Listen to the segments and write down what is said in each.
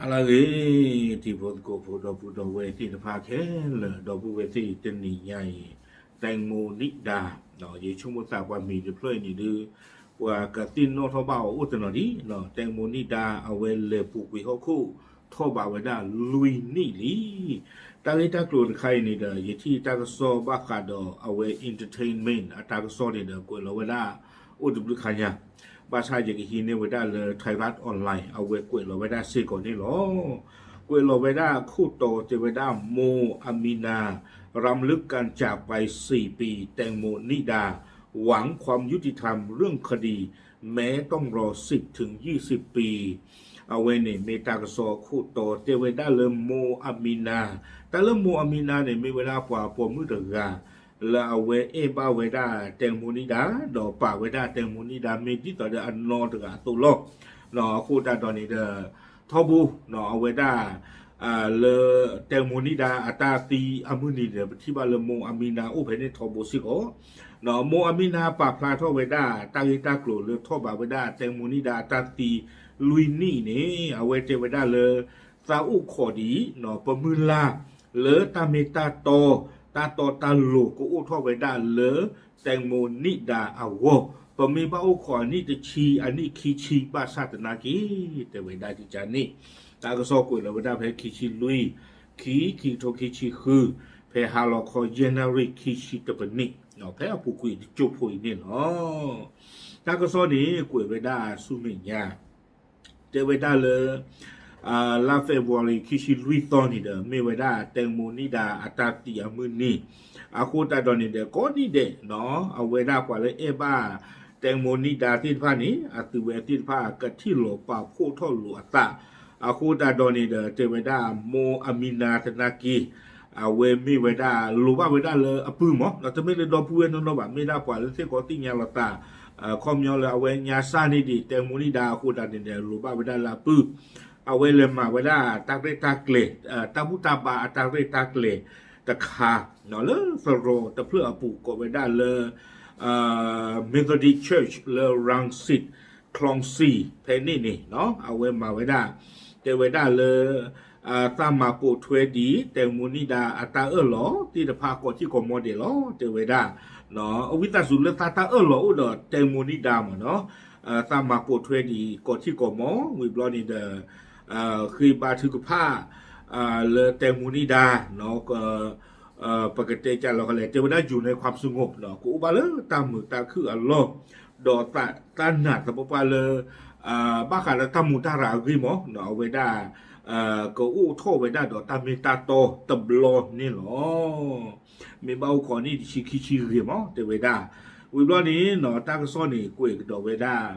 အလၢဂ့ၤ, တံၤဖိသကိးဖိ ဒီပုၢ်ဒီဝဲၢ်သ့ၣ်တဖၣ်ခဲလၢာ်, ဒီပုၢ်ဝဲၢ်သ့ၣ်တနံၤညါအံၤ, တၢ်မူနံၣ်ဒါ, ယဆိကမိၣ်သးပှၤမံၤတဖျၢၣ်အံၤန့ၣ်ဒုး, ပှၤကသ့ၣ်နီၣ်ထီၣ်ဘၣ်အီၤအိၣ်တနီၤဒံး, တၢ်မူနံၣ်ဒါအဝဲလဲၤပူၤကွံာ်ဟီၣ်ခိၣ် ထီၣ်ဘးဝဲဒၣ်လွံၢ်နံၣ်လံ. တၢ်ဂ့ၢ်တၢ်ကျိၤတခါအံၤန့ၣ်ဒီး ယထံၣ်တၢ်ကစီၣ်ဘၣ်ဃးဒီးအဝဲ entertainment အတၢ်ကစီၣ်န့ၣ်ဒီး ကွဲးလီၤဝဲဒၣ် အိၣ်တဘျုးခါညါ, ဘၣ်ဆၣ်ယကဟံးန့ၢ်ဝဲဒၣ်လၢ Thairath Online အဝဲကွဲးလီၤဝဲဒၣ်စ့ၢ်ကီးန့ၣ်လီၤ. ကွဲးလီၤဝဲဒၣ်ခိၣ်တီတဲဝဲဒၣ် โม อามีนา รำลึกการจากไปสี่ปี แตงโมนิดา หวังความยุติธรรมเรื่องคดี แม้ต้องรอสิบถึงยี่สิบปี အဝဲန့ၣ်မ့ၢ်တၢ်ကစီၣ်ခိၣ်တီတဲဝဲဒၣ်လၢ โม อามีนา, တၢ်လၢ โม อามีนา န့ၣ် မ့ၢ်ဝဲဒၣ်ပှၤပိာ်မုၣ်တဂၤ လၢအဝဲအဲၣ်ဘၣ်ဝဲဒၣ် แตงโมนิดา ဒီးပာ်ဝဲဒၣ် แตงโมนิดา မ့ၢ်ဒ်သိးဒီးအနီတဂၤအသိးလီၤ. အဃိသတးဒီးန့ၣ်ဒီး ထီဘိ အဝဲဒၣ် လၢ แตงโมนิดา အတၢ်သံအမုၢ်နံၤဒီး ပထံၣ်ဘၣ်လၢ โม อามีนา အိၣ်ဖဲန့ၣ်ထီဘိစ့ၢ်ကီး, โม อามีนา ပာ်ဖျါထီၣ်ဝဲဒၣ် တၢ်ဂ့ၢ်တၢ်ကျိၤလၢထီၣ်ဘးဝဲဒၣ် แตงโมนิดา အတၢ်သံလွံၢ်နံၣ်န့ၣ် အဝဲတဲဝဲဒၣ်လၢ သးအိၣ်ခိးဒံး ပမုၢ်လၢ် လၢတၢ်မ့ၢ်တၢ်တီ တၢ်တီတၢ်လိၤကအိၣ်ထီၣ်ဝဲဒၣ်လၢ แตงโมนิดา အဂီၢ်, ပမ့ၢ်ဘၣ်အိၣ်ခိးအနံၣ်တဆံ အနံၣ်ခံဆံဘၣ်ဆၣ်သနာ်က့ တဲဝဲဒၣ်ဒ်န့ၣ်, တၢ်ကစီၣ်ကွဲးလီၤဝဲဒၣ်ဖဲခံဆံလွံၢ် ခံ ခံကထိခံဆံဃု ဖဲဟါလီၤခီ ယဲၢ်နၣ်ရံၣ်ခံဆံတပနံၣ် ဖဲအပူၤကွံာ်တစိၢ်ဖိအံၤန့ၣ်လီၤ. တၢ်ကစီၣ်န့ၣ် ကွဲးဝဲဒၣ်ဆူမဲာ်ညါ တဲဝဲဒၣ်လၢ လါ February ခံဆံလွံၢ်သီန့ၣ်ဒီး မ့ၢ်ဝဲဒၣ် แตงโมนิดา အတၢ်သံအမုၢ်နံၤ, အဃိသတးဒီးန့ၣ်ဒီး ကိးနံၣ်ဒဲး အဝဲဒၣ်ပှၤလၢအဲၣ်ဘၣ် แตงโมนิดา သ့ၣ်တဖၣ်န့ၣ် အသုဝဲသ့ၣ်တဖၣ်ကထံၣ်လိာ်ပာ်ဖှိၣ်ထီၣ်လိာ်အသး, အဃိသတးဒီးန့ၣ်ဒီး တဲဝဲဒၣ် โม อามีนา သနာ်က့ အဝဲမ့ၢ်ဝဲဒၣ်လိၣ်ဘၣ်ဝဲဒၣ်လၢအပုၢ်မး ဒီးတမ့ၢ်လၢဒီပုၢ်ဝဲၢ်နီၢ်နီၢ်ဘၣ်, မ့ၢ်ဒၣ်ပှၤလၢသ့ၣ်ကီးသ့ၣ်ညါလိာ်သး ခီပညီလၢအဝဲညါစၢ်န့ၢ်ဒံး แตงโมนิดา အဃိသတးန့ၣ်ဒီး လိၣ်ဘၣ်ဝဲဒၣ်လၢအပုၢ်, အဝဲလဲၤမၤဝဲဒၣ်တၢ်ရဲၣ်တၢ်ကျဲၤ တၢ်ဘူၣ်တၢ်ဘါအတၢ်ရဲၣ်တၢ်ကျဲၤတခါ လၢသရိာ်တဖျၢၣ်အပူၤ ကိးဝဲဒၣ်လၢ Methodist Church လၢ Rangsit ချီၣ်စံ ဖဲန့ၣ်န့ၣ် အဝဲမၤဝဲဒၣ် တဲဝဲဒၣ်လၢ သးမၤပိာ်ထွဲဒံး แตงโมนิดา အတၢ်အၢၣ်လီၤသ့ၣ်တဖၣ်ကိးထံကိးမီၤဒဲးလီၤ တဲဝဲဒၣ်, အဝံသးစူၤလၢသးတၢ်အၢၣ်လီၤအိၣ်ဒီး แตงโมนิดา မးနီၤ, သးမၤပိာ်ထွဲဒံးကိးထံကိးမီၤ ဝံၤဘျီန့ၣ်ဒီး ဃ့ဘါထုကဖၣ် လၢ แตงโมนิดา ပကတဲကၢ်လီၤလဲၣ် တဲဝဲဒၣ် อยู่ในความสงบ ကအိၣ်ဘၣ်လၢတၢ်မုာ်တၢ်ခုၣ်အလီၢ်, ဒီးသးနာ်သပှၢ်ပှၢ်လၢ ဘၣ်ဃးလၢတၢ်မူးတၢ်ရၤအဂ့ၢ်မး အဝဲဒၣ် ကအိၣ်ထီၣ်ဝဲဒၣ်ဒီးတၢ်မ့ၢ်တၢ်တီတဘျီန့ၣ်လီၤ. မ့ၢ်ဘၣ်အိၣ်ခိးနံၣ်တဆံခံဆံဂ့ၤမး တဲဝဲဒၣ်, ဝံၤဘျီန့ၣ် တၢ်ကစီၣ်န့ၣ် ကွဲးကဒီးဝဲဒၣ်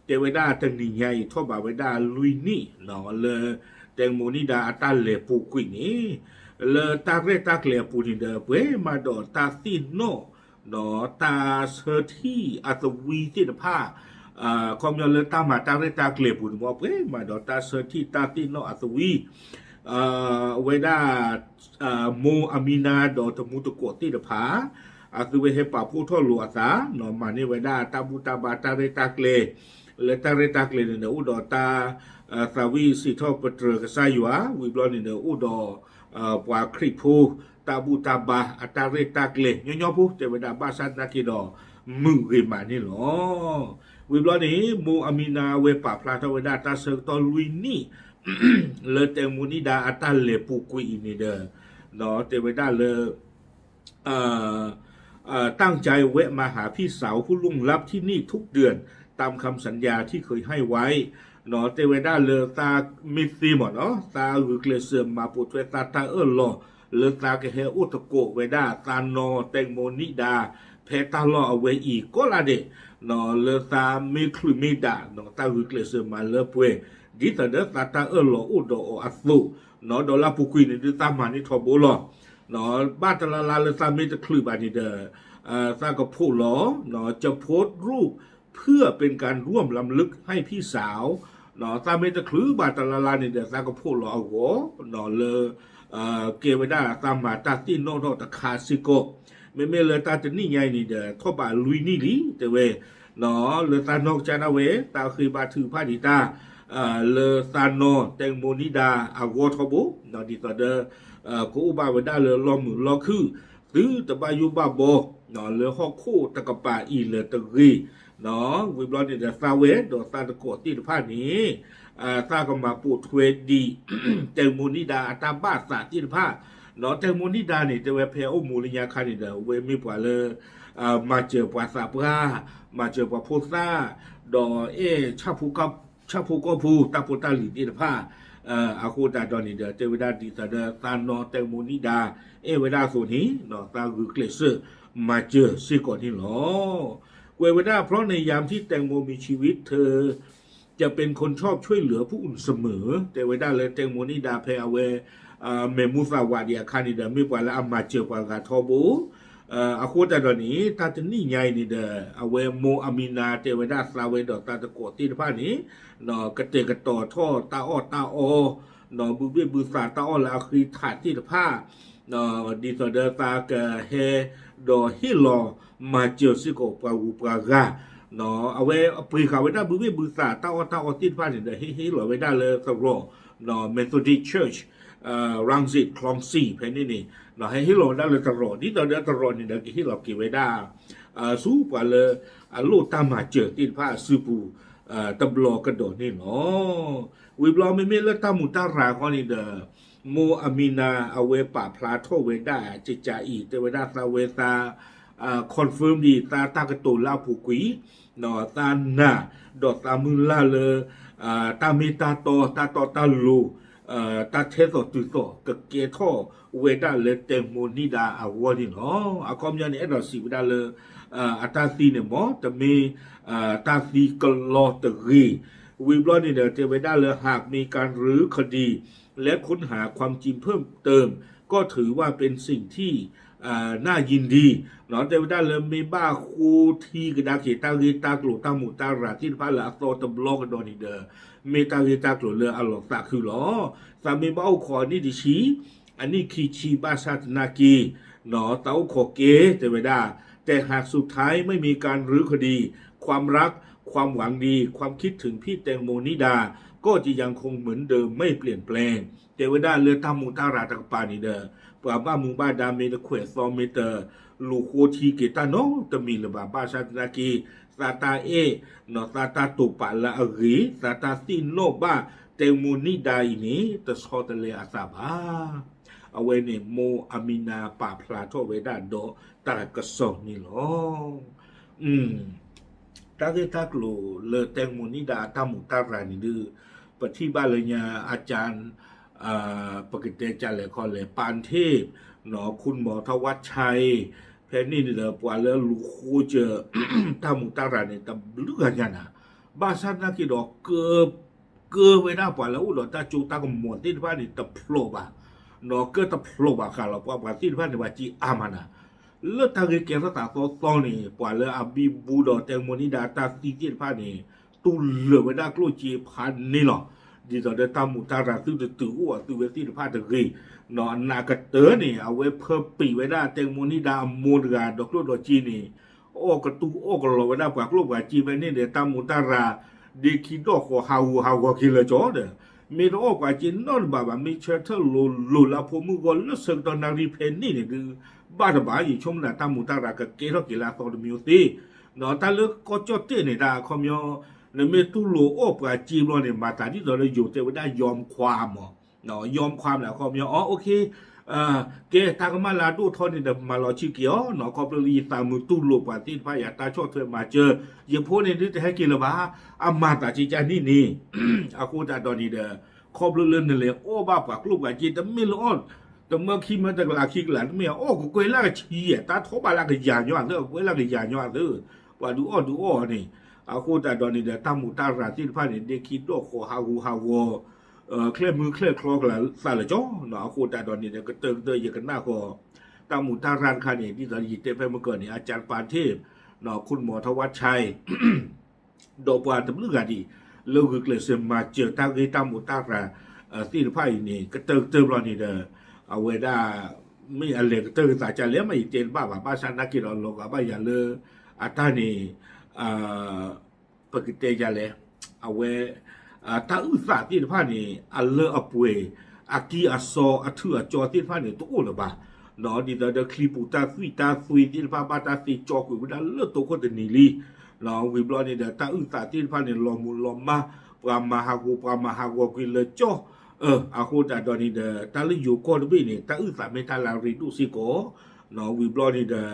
တဲဝဲဒၣ်တနံၤညါအံၤ ထီၣ်ဘးဝဲဒၣ်လွံၢ်နံၣ် လၢ แตงโมนิดา အတၢ်လဲၤပူၤကွံာ်န့ၣ် လၢတၢ်ရဲၣ်တၢ်ကျဲၤအပူၤန့ၣ်ဒီး ပှဲၤမးဒီးတၢ်သ့ၣ်နီၣ် ဒီးတၢ်ဆၢထံၣ်အသဝံသ့ၣ်တဖၣ် ခီပညီလၢတၢ်မၤတၢ်ရဲၣ်တၢ်ကျဲၤပူၤန့ၣ်မး ပှဲၤမးဒီးတၢ်ဆၢထံၣ်တၢ်သ့ၣ်နီၣ်အသဝံ အဝဲဒၣ် မိၢ်အမံနါဒီးတမူတကိးသ့ၣ်တဖၣ် အသုဝဲဟဲပာ်ဖှိၣ်ထီၣ်လိာ်အသး မၤန့ၢ်ဝဲဒၣ်တၢ်ဘူၣ်တၢ်ဘါတၢ်ရဲၣ်တၢ်ကျဲၤ လၢတၢ်ရဲၣ်တၢ်ကျဲၤန့ၣ်ဒီး အိၣ်ဒီးတၢ် သးဝံၣ်စံးထီၣ်ပတြၢၤကစၢ်ယွၤ ဝံၤဘျီန့ၣ်ဒီး အိၣ်ဒီး ပှၤခရံာ်ဖိ တၢ်ဘူၣ်တၢ်ဘါအတၢ်ရဲၣ်တၢ်ကျဲၤ ညီညီဖိ တဲဝဲဒၣ်ဘၣ်ဆၣ်သနာ်က့ဒီး မုာ်ဂ့ၤမးန့ၣ်လီၤ. ဝံၤဘျီန့ၣ် မိၢ်အမံနါအဝဲပာ်ဖျါထီၣ်ဝဲဒၣ်တၢ်ဆၢကတီၢ်လွံၢ်နံၣ် လၢ แตงโมนิดา အတၢ်လဲၤပူၤကွံာ်အံၤန့ၣ်ဒီး တဲဝဲဒၣ်လၢ เอ่อ เอ่อ ตั้งใจแวะมาหาพี่สาวผู้ล่วงลับที่นี่ทุกเดือน ตามคำสัญญาที่เคยให้ไว้ တဲဝဲဒၣ်လၢသးမ့ၢ်သ့မးနီၤ သးဂုာ်ကျဲးစၢးမၤပိာ်ထွဲသးတၢ်အၢၣ်လီၤ လၢသးကဟဲအိၣ်သကိးဝဲဒၣ်သးနီၢ် แตงโมนิดา ဖဲတၢ်လီၢ်အဝဲအံၤကိးဂၤဒဲး လၢသးမ့ၢ်ချုးမ့ၢ်ဒၣ် သးဂုာ်ကျဲးစၢးမၤလၢပှဲၤ ဒ်သိးဒီးသးတၢ်အၢၣ်လီၤအိၣ်ဒီးအီၤအသိး ဒီးလၢအပူၤကွံာ်န့ၣ်ဒုးသးမၤန့ၢ်ထီဘိလီၤ. ဘၣ်တလါလါလၢသးမ့ၢ်တချုးဘၣ်န့ၣ်ဒီး သးကဖိးလီၤ จะโพสต์รูป เพื่อเป็นการร่วมรำลึกให้พี่สาว သးမ့ၢ်တချုးဘၣ်တလါလါန့ၣ်ဒီး သးကဖိးလီၤအဂီၢ် လၢ ကဲဝဲဒၣ်သးမၤတၢ်သ့ၣ်နီၣ်ထီၣ်တခါစ့ၢ်ကီး မ့မ့ၢ်လၢတၢ်တနံၣ်ညါအံၤန့ၣ်ဒီး ထီၣ်ဘးလွံၢ်နံၣ်လံ တဲဝဲ လၢသးနီၢ်ကစၢ်ဒၣ်ဝဲ သးဃ့ဘါထုကဖၣ်ဒံးတၢ် လၢသးနီၢ် တဲမူနံဒါ အဂီၢ်ထီဘိ ဒ်သိးဒီး ကအိၣ်ဘၣ်ဝဲဒၣ်လၢလီၢ်မုာ်လီၢ်ခုၣ် သုတဘၣ်ယိၣ်ဘၣ်ဘီ လၢဟီၣ်ခိၣ်တကပၤအံၤလၢၤတဂ့ၤ, ဝံၤဘျီန့ၣ်ဒီး သးဝဲဒီးသးတကိးသ့ၣ်တဖၣ်န့ၣ် သးကမၤပိာ်ထွဲဒံး တဲမူနံဒါ အတၢ်ဘၣ်သးသ့ၣ်တဖၣ်, ဒီးတဲမူနံဒါန့ၣ် တဲဝဲဖဲအိၣ်မူလၢညါခါန့ၣ်ဒီး အဝဲမ့ၢ်ပှၤလၢ မၤစၢၤပှၤသးပှၢ်, မၤစၢၤပှၤဖိသၣ်, ဒီးအဲၣ် ဆၣ်ဖိကီၢ်ဖိ တၢ်ဖိတၢ်လံၤသ့ၣ်တဖၣ်, အဃိသတးဒီးန့ၣ်ဒီး တဲဝဲဒၣ်ဒ်သိးဒီး သးနီၢ်တဲမူနံဒါ အဲၣ်ဝဲဒၣ်အသိးန့ၣ် သးဂုာ်ကျဲးစၢး မၤစၢၤစ့ၢ်ကီးန့ၣ်လီၤ. ကွဲးဝဲဒၣ် เพราะในยามที่แตงโมมีชีวิต เธอจะเป็นคนชอบช่วยเหลือผู้อื่นเสมอ တဲဝဲဒၣ်လၢတဲမူနံဒါဖဲအဝဲ မဲာ်မူသးဝးဒံးအခါန့ၣ်ဒီး မ့ၢ်ပှၤလၢအမၤစၢၤပှၤဂၤထီဘိ အဃိသတးဒီးန့ၣ် တၢ်တနံၣ်ညါအံၤန့ၣ်ဒီး အဝဲမိၢ်အမံနၤတဲဝဲဒၣ်သးဝဲဒီးသးတကိးသ့ၣ်တဖၣ်န့ၣ် ကတဲာ်ကတီၤထီၣ်တၢ်အီၣ်တၢ်အီ ဘုဘ့ၣ်ဘုသးတၢ်အီၣ်လၢအဃ့ထးသ့ၣ်တဖၣ် ဒ်သိးဒီးသးကဟဲ ဒီးဟ့ၣ်လီၤမၤစၢၤစ့ၢ်ကီးပှၤဂုၤပှၤဂၤ အဝဲအပှ့ၤဃာ်ဝဲဒၣ်ဘုဘ့ၣ်ဘုသးတၢ်အီၣ်တၢ်အီသ့ၣ်တဖၣ်န့ၣ်ဒီး ဟ့ၣ်ဟ့ၣ်လီၤဝဲဒၣ်လၢသရိာ် Methodist Church ရၣ်စ့း Clong Sea ဖဲန့ၣ်န့ၣ် ဟဲဟ့ၣ်လီၤဝဲဒၣ်လၢသရိာ် ဒ်သိးဒီးသရိာ်န့ၣ်ဒီးကဟ့ၣ်လီၤက့ၤဝဲဒၣ် ဆူပှၤလၢအလိၣ်တၢ်မၤစၢၤသ့ၣ်တဖၣ်အစုပူၤ တဘျီကဒီးန့ၣ်လီၤ. ဝံၤဘျီမ့မ့ၢ်လၢတၢ်မူးတၢ်ရၤဃီန့ၣ်ဒီး မိၢ်အမံနၤအဝဲပာ်ဖျါထီၣ်ဝဲဒၣ် ကကးအံၤ တဲဝဲဒၣ်သးဝဲသး confirm ဒံးသးတၢ်ကတိၤလၢအပူၤကွံာ် သးနာ် ဒီးသးမုၢ်လၢ်လၢ တၢ်မ့ၢ်တၢ်တီ တၢ်တီတၢ်လိၤ တၢ်ထဲသိးတုၤသိး ကကဲထီၣ်ဝဲဒၣ်လၢတဲမူနံဒါအဂီၢ်န့ၣ်လီၤ. အခီပညီန့ၣ် အဲၣ်ဒိးစံးဝဲဒၣ်လၢ အတၢ်သံန့ၣ်မ့ၢ် တမ့ၢ် တၢ်သံကလီတဂ့ၤ. ဝံၤဘျီန့ၣ်ဒီး တဲဝဲဒၣ်လၢ หากมีการรื้อคดี และค้นหาความจริงเพิ่มเติม ก็ถือว่าเป็นสิ่งที่ น่ายินดี တဲဝဲဒၣ်လၢမ့ၢ်ဘၣ်ဃိထံကဒါက့ၤ တၢ်ဂ့ၢ်တၢ်ကျိၤတၢ်မူးတၢ်ရၤသ့ၣ်တဖၣ်လၢအသီတဘျီကဒီးန့ၣ်ဒီး မ့ၢ်တၢ်ဂ့ၢ်တၢ်ကျိၤလၢအလီၤသးခုလီၤ. သးမ့ၢ်ဘၣ်အိၣ်ခိးအနံၣ်တဆံ အနံၣ်ခံဆံဘၣ်ဆၣ်သနာ်က့ သးအိၣ်ခိးက့ၤ တဲဝဲဒၣ် แต่หากสุดท้ายไม่มีการรื้อคดี ความรัก ความหวังดี ความคิดถึงพี่แตงโมนิดา ก็จะยังคงเหมือนเดิมไม่เปลี่ยนแปลง တဲဝဲဒၣ်လၢတၢ်မူးတၢ်ရၤတကပၤန့ၣ်ဒီး ပှၤဘၣ်မူဘၣ်ဒါမ့ၢ်တခွဲးသီ မ့ၢ်တလူၤဃိထံက့ၤတၢ်နီတမံၤလၢၤဘၣ် ဘၣ်ဆၣ်သနာ်က့ သးတၢ်အဲၣ် သးတၢ်တိာ်ပာ်လၢအဂ့ၤ သးတၢ်သ့ၣ်နီၣ်ဘၣ် တဲမူနံဒါအံၤန့ၣ် တဆီတလဲအသးဘၣ်. အဝဲန့ၣ် မိၢ်အမံနၤပာ်ဖျါထီၣ်ဝဲဒၣ်ဒီးတၢ်ကစီၣ်န့ၣ်လီၤ. တၢ်ဂ့ၢ်တၢ်ကျိၤလၢတဲမူနံဒါအတၢ်မူးတၢ်ရၤန့ၣ်ဒုး ပထံၣ်ဘၣ်လၢညါ အကၠၣ် ပကတဲကၠၣ်လဲၣ်ခီလဲၣ် ပၣ်ထ့ၣ် ခိၣ်မီၤထီဝါဆဲး ဖဲန့ၣ်န့ၣ်ဒီးပှၤလၢလူၤဃိကၠၢၤ တၢ်မူးတၢ်ရၤန့ၣ် တဘျုးဂၤညါနၤ ဘၣ်ဆၣ်သနာ်က့ဒီး ကၢဝဲဒၣ်ပှၤလၢအိၣ်ဒီးတၢ်စိတၢ်ကမီၤသ့ၣ်တဖၣ်န့ၣ် တဖျိးဘၣ်, ကၢတဖျိးဘၣ်ဃးလီၤ ပှၤပှၤသ့ၣ်တဖၣ်န့ၣ် ပှၤစ့အါမးနၤ လၢတၢ်ဂ့ၢ်ကဲထီၣ်သးသီသီန့ၣ် ပှၤလၢအဘံဘူဒီးတဲမူနံဒါတၢ်သံသ့ၣ်တဖၣ်န့ၣ် တူၢ်လိာ်ဝဲဒၣ်ကျိၣ်စ့ဖးန့ၣ်လီၤ. ဒ်သိးဒီးတၢ်မူးတၢ်ရၤသုတတုၤအိၣ်အသုဝဲသ့ၣ်တဖၣ်တဂ့ၤ, အနးကတၢၢ်န့ၣ် အဝဲဖၢပံးဝဲဒၣ်တဲမူနံဒါအမိၢ်တဂၤဒီးကျိၣ်ဒီးစ့န့ၣ် အီၣ်ကတူၢ်အီၣ်ကလီၤဝဲဒၣ်ပှၤကျိၣ်ပှၤစ့ဖဲန့ၣ်ဒီး တၢ်မူးတၢ်ရၤ ဒ့ခံဒီၣ်ဃီၤဟးဂူာ်ဟးဂီၤက့ၤလၢာ်ကၠီဒီး မ့ၢ်တအီၣ်ပှၤစ့နီတဘးဘၣ် မ့ၢ်ဆၢထၢၣ်လိၤလိၤလၢအဖိမုၣ်ဂီၢ်လၢဆၢကတီၢ်နၣ်ရံၣ်ဖဲန့ၣ်န့ၣ်ဒုး ဘၣ်တဘၣ် ယဆိကမိၣ်ဒၣ်တၢ်မူးတၢ်ရၤကကဲထီၣ်က့ၤလၢအသီတမံၤသ့ တၢ်လၢကီၢ်ကၠီၣ်တဲၣ်န့ၣ် တၢ်အခီပညီ နမ့ၢ်တူၢ်လိာ်အီၣ်ပှၤစ့ဘျီန့ၣ် မၤသးဒ်သိးလၢယိၤတဲဝဲဒၣ် ยอมความ မး ยอมความ န့ၣ် အခီပညီ အီ okay ကဲ တၢ်ကမၣ်လၢအဒိၣ်ထီၣ်န့ၣ်ဒီး မၤလီၤဆံက့ၤအီၤနီၤ ခီဖျိလၢယသးမုာ်တူၢ်လိာ်ပှၤသ့ၣ်တဖၣ် ယတၢ်ဆီၣ်ထွဲမၤစၢၤ ယဖိန့ၣ်ဒုးတဟဲက့ၤလၢၤဘၣ် အမၤသးက့ၤကၢ်န့ၣ်န့ၣ် အဃိသတးဒီးန့ၣ်ဒီး ခီဖျိလၢနလဲၤအီၣ်ဘၣ်ပှၤကျိၣ်ပှၤစ့ တမ့ၢ်လၢအီၣ် တမၢခံမၢတကလးခံကလး တမ့ၢ်အီၣ်ကကွဲၢ်လၢကဆံယဲၢ် တၢ်ထီၣ်ဘၣ်လၢကယၤညီအသၢ ကကွဲၢ်လၢကယၤညီအသၢ ပှၤဒုးအီၣ်ဒုးအီၣ်န့ၣ် အဃိသတးဒီးန့ၣ်ဒီး တၢ်မူးတၢ်ရၤသ့ၣ်တဖၣ်န့ၣ် ဒ့ခံဒီၣ်ဃီၤဟးဂူာ်ဟးဂီၤ ချဲၣ်မုၢ်ချဲၣ်ချီကလးသးလၢာ်ကၠီနီၤ အဃိသတးဒီးန့ၣ်ဒီး ကတၢၢ်ကတၢၢ်ယကနၣ်ဃီၤ တၢ်မူးတၢ်ရၤတခါန့ၣ် ဒ်သိးယတဲဖဲမုၢ်ကၢၢ်န့ၣ် အကၠၣ်ပၣ်ထ့ၣ် ခိၣ်မီၤထီဝါဆဲး ဒီးပှၤတဘျုးဂၤဒံး လၢဂုာ်ကျဲးစၢးမၤစၢၤတၢ်ဂ့ၢ်တၢ်မူးတၢ်ရၤ သ့ၣ်တဖၣ်အံၤန့ၣ် ကတၢၢ်ကတၢၢ်ဘျီန့ၣ်ဒီး အဝဲဒၣ် မ့ၢ်အလဲၤကတၢၢ်ကသးကၢ်လဲၣ်မး ယတဲတဘၣ်ဘၣ် ဘၣ်ဆၣ်သနာ်က့ဒီး လီၤဂာ်ဘၣ်ယၤလၢ အတၢ်န့ၣ် ပကတဲယၤလဲၣ် အဝဲ တၢ်အုၣ်သးသ့ၣ်တဖၣ်န့ၣ် အလၢအပှဲၤ အကံၢ်အစီအထူးအကၠီသ့ၣ်တဖၣ်န့ၣ် တအိၣ်လၢၤဘၣ်. ဒ်သိးဒီးချံပူၤတၢ်သွံၣ်တၢ်သွ့သ့ၣ်တဖၣ် ဘၣ်တၢ်သ့ကၠီကွံာ်ဝဲဒၣ်လၢတိခိၣ်တနံၤလံ. ဝံၤဘျီန့ၣ်ဒီး တၢ်အုၣ်သးသ့ၣ်တဖၣ်န့ၣ် လီၤမုၢ်လီၤမၢ် ပှၤမၤဟးဂီၤ ပှၤမၤဟးဂီၤကွံာ်လၢကၠီ အဃိသတးဒီးန့ၣ်ဒီး တၢ်လၢယိၤကီၢ်တဘ့ၣ်န့ၣ် တၢ်အုၣ်သးမ့ၢ်တၢ်လၢအရ့ဒိၣ်စ့ၢ်ကီး, ဝံၤဘျီန့ၣ်ဒီး တၢ်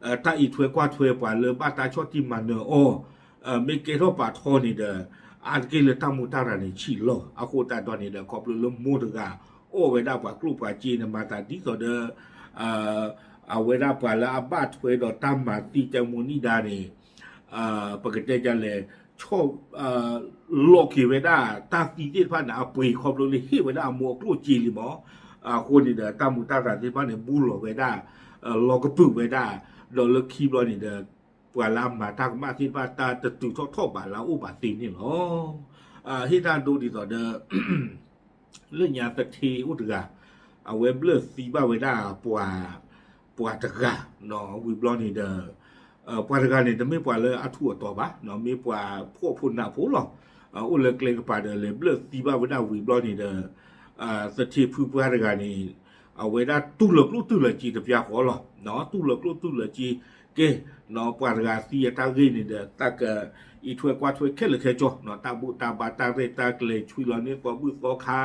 အံးထွဲကွၢ်ထွဲပှၤလၢဘၣ်တၢ်ဆီၣ်တံၢ်မၤနၢၤအီၤ မ့ၢ်ကဲထီၣ်ပာ်ထီန့ၣ်ဒီး အါတက့ၢ်လၢတၢ်မူတၢ်ရၤန့ၣ်ဆံးလီၤ. အဃိသတးဒီးန့ၣ်ဒီး ခီဖျိလၢမိၢ်တဂၤ အီၣ်ဝဲဒၣ်ပှၤကျိၣ်ပှၤစ့န့ၣ် မၤသးဒ်သိးဒီး အဝဲဒၣ်ပှၤလၢအဘၣ်ထွဲဒီးတၢ်မၤသံတၢ်မူနံၣ်ဒါန့ၣ် ပကတဲဒ်လဲၣ် ဆီၣ် လီၤက့ၤဝဲဒၣ်တၢ်သံသ့ၣ်တဖၣ်န့ၣ် အပှ့ၤခီဖျိလၢဟ့ၣ်ဝဲဒၣ်အမိၢ်အကျိၣ်စ့လံမး. အဃိန့ၣ်ဒီး တၢ်မူတၢ်ရၤသ့ၣ်တဖၣ်န့ၣ် ဘူးလီၤဝဲဒၣ် လီၤကပုာ်ဝဲဒၣ်, ဒီးလၢခံဘျီန့ၣ်ဒီး ပှၤလၢအမၤတၢ်ကမၣ်သ့ၣ်တဖၣ် တၢ်တတုၤထီၣ်ထီၣ်ဘးလၢအအိၣ်ဘၣ်သ့န့ၣ်လီၤ. ဟ့ၣ်တၢ်ဒိဒ်သိးဒီး လၢညါသထ့အိၣ်တဂၤ, အဝဲဘျၢၣ်သံဘၣ်ဝဲဒၣ်ပှၤ, ပှၤတဂၤ, ဝံၤဘျီန့ၣ်ဒီး ပှၤတဂၤန့ၣ် တမ့ၢ်ပှၤလၢအထူးအတီၤဘၣ်, မ့ၢ်ပှၤဖှီၣ်ဖိနးဖိလီၤ. အိၣ်လၢကျဲကပၤဒီး လဲၤဘျၢၣ်သံဘၣ်ဝဲဒၣ်ဝံၤဘျီန့ၣ်ဒီး သထ့ဖုပှၢ်တဂၤန့ၣ် အဝဲဒၣ်တူၢ်လီၤကျိၣ်တူၢ်လီၤစ့တပျၢ်ဃီလီၤ. တူၢ်လီၤကျိၣ်တူၢ်လီၤစ့ကဲ, ပှၤတဂၤသံအတၢ်ဂ့ၢ်န့ၣ်ဒီး သးကအံးထွဲကွၢ်ထွဲခဲလၢာ်ခဲဆ့, တၢ်ဘူၣ်တၢ်ဘါတၢ်ရဲၣ်တၢ်ကျဲၤ ဆွံလီၤန့ၢ်သီဘူၣ်သီခါ,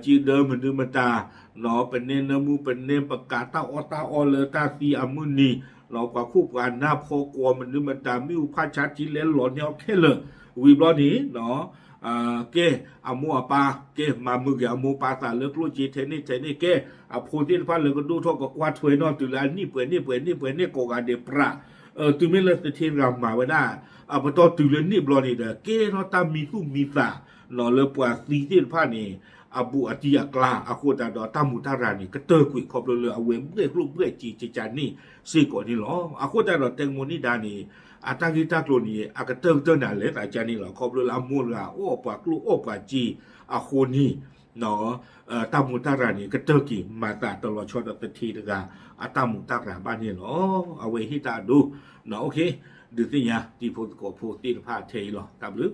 စ့ဒၢမနုၤမတၤ, ပနဲနၢမူပနဲပကးတၢ်အီၣ်တၢ်အီလၢတၢ်သံအမုၢ်နံၤ, ပှၤခိၣ်ပှၤနၢ်ဖီကွီၤမနုၤမတၤ မ့ၣ်အူဖးဆါထံလဲလီၤန့ၢ်အီၤခဲလၢာ်, ဝံၤဘျီန့ၣ် ကဲ, အမိၢ်အပၢ်, ကဲ, မၤမုာ်က့ၤအမိၢ်ပၢ်သးလၢကျိၣ်စ့ထဲန့ၣ်ထဲန့ၣ်ကဲ, အဖိသ့ၣ်တဖၣ်လၢကဒိၣ်ထီၣ်ကကွၢ်ထွဲနီၢ်တုၤလၢအနံၣ်ပှဲၤနံၣ်ပှဲၤနံၣ်ပှဲၤနံၣ်ကိးဂၤဒဲးပြး, တုၤမ့ၢ်လၢသထ့တဂၤမၤဝဲဒၣ်, အပတီၢ်တုၤလၢနံၣ်ဘျီန့ၣ်ဒီး ကဲထီၣ်တၢ်မံသူၣ်မံသးလၢပှၤသံသ့ၣ်တဖၣ်န့ၣ် အဘူးအတံၢ်အကျါ, အဃိသတးဒီးတၢ်မူးတၢ်ရၤန့ၣ် ကတၢၢ်ကွံာ်ခီဖျိလၢအဝဲဘှဲၣ်ကျိၣ်ဘှဲၣ်စ့ကကန့ၣ်စ့ၢ်ကီးန့ၣ်လီၤ. အဃိသတးဒီးတဲမူးနံၣ်ဒါန့ၣ် အတၢ်ဂ့ၢ်တၢ်ကျိၤန့ၣ် အကတၢၢ်ကတၢၢ်န့ၣ် အလဲၤသးကန့ၣ်လီၤ. ခီဖျိလၢအမိၢ်တဂၤအီၣ်ပှၤကျိၣ်အီၣ်ပှၤစ့အဃိန့ၣ် တၢ်မူးတၢ်ရၤန့ၣ် ကတၢၢ်က့ၤမၤသးတလီၤဆီဒီးသထ့တဂၤ အတၢ်မူးတၢ်ရၤဘၣ်န့ၣ်လီၤ. အဝဲဟ့ၣ်တၢ်အဒိ, ဒုးသ့ၣ်ညါတံၤဖိသကိးဖိသ့ၣ်တဖၣ်ထဲအံၤလီၤ. တၢ်ဘျုး